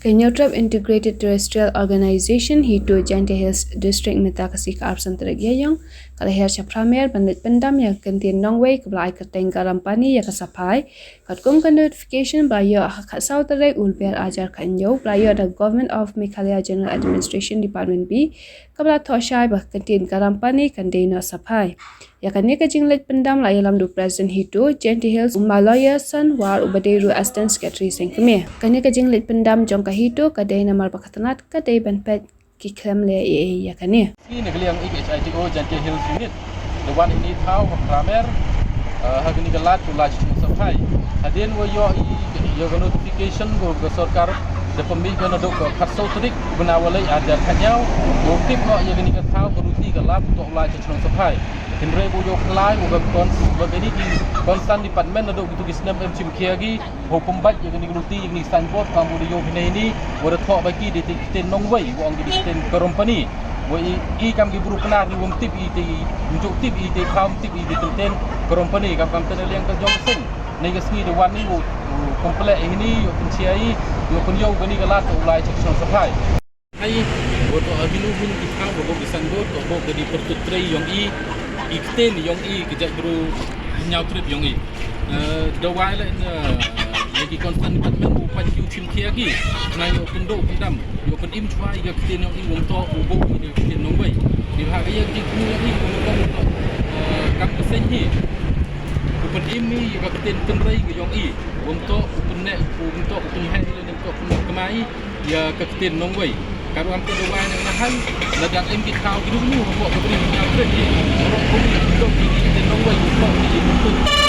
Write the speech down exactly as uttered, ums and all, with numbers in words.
Ka Hynñiewtrep Integrated Terrestrial Organization HITO Jaintia Hills District mynta ka sngi ka arphew san tarik Ïaïong ka la hiar sha Phramer ban leit pyndam ïa ka kyntien nongwei kaba la ai kyrteng Garampani ïa ka Saphai. Katkum ka notification ba la ïoh ha ka khatsaw tarik u Lber arhajar khathynñiew ba la ïoh da Government of Meghalaya General Administration Department B, kaba la thoh shai ba ka kyntien Garampani kan dei noh Saphai. Ïa kane ka jingleit pyndam la ïalam da u President HITO Jaintia Hills, u Maloya Sanwar, uba dei ruh Assistant Secretary seng kmie. Kane ka jingleit pyndam jong ka HITO ka dei namar ba ka tnat ka dei ban peit ki khlem leh ei ei ïa kane. Ngi na ka liang E K H I T O Jaintia Hills Unit, da wan ïa kane ka thaw ha Phramer, eh, ha kane ka lad u Laishnong Saphai. Hadien wa ïoh i, ïoh ka notification ko ka sorkar, da pynmih ka naduh ka khatsaw tarik u bnai wa leit arhajar khathynñiew, wa tip noh ïa kane ka thaw ka luti ka lad u Laishnong Saphai. Hynrei bun ïoh khlaiñ wa ka kon-, wa kine ki concern department naduh kitu ki snem em shim khia ki, wa pynbeit ïa kane ka luti ïa kane ka signboard, kam bun ïoh hynne hynne, wa da thoh ba ki dei te ktien nongwei, wa ong ki dei ktien Garampani. Wa i, i kam ki bru Pnar ni wam tip i te, ym ju tip i te, kam tip i te ktien Garampani, kam kam te na liang ka jong ka seng. Nei ka sngi da wan ni wa, wa kumple hynne, ïoh pynshai, ïoh pynïoh kane ka lad u Laishnong Saphai. Hai, wa toh, ah, bino bino ki thaw, wa bok ki signboard, wa bok ka dei pyrtuit trei ïong i, i ktien ïong i, ki jait bru Hynñiewtrep ïong i. Eh, da wai la, eh, ïa ki concern department, u pat ki u shim khia ki, na ïoh pynduh pyndam, ïoh pynim chwa ïa ka ktien ïong i, wam toh, u bok ki dei ktien nongwei. Ni ha ïa ki bru ïong i, wam toh, eh, kam ka seng hi. U pynim i ïa ka ktien tynrei ïong i, wam toh, u pyneh, wam toh, u pynheh, wam toh, u pyneh kmai, ïa ka ktien nongwei. Ka ruh am te da wai na nga hai, lada em ki thaw ki duknu, hapoh ka Bri Hynñiewtrep hi. Baroh kum ki duk ki ktien nongwei, u pynïoh ki ktien.